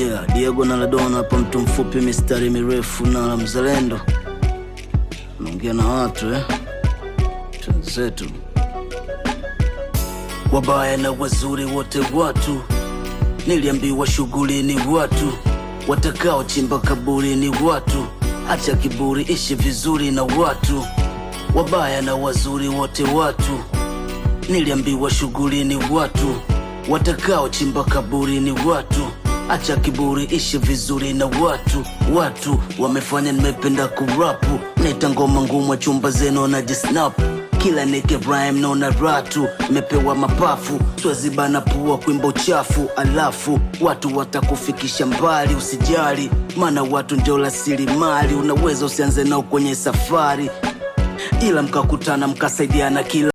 Yeah, Diego Maradona hapa, mtu mfupi, mistari mirefu na mzalendo. Naongea na watu eh? Zetu wabaya na wazuri wote watu, niliambiwa shughuli ni watu, watakao chimba kaburi ni watu, acha kiburi, ishi vizuri na watu, wabaya na wazuri wote watu, niliambiwa shughuli ni watu, watakao chimba kaburi ni watu, acha kiburi, ishi vizuri na watu. Watu wamefanya nimependa kurapu, naita ngoma ngumu, chumba zenu na jisnap kila nike rhyme naona ratu, mepewa mapafu, siwezi bana pua kuimba uchafu, alafu watu watakufikisha mbali, usijali, maana watu ndio rasilimali, unaweza usianze nao kwenye safari, ila mkakutana mkasaidiana kila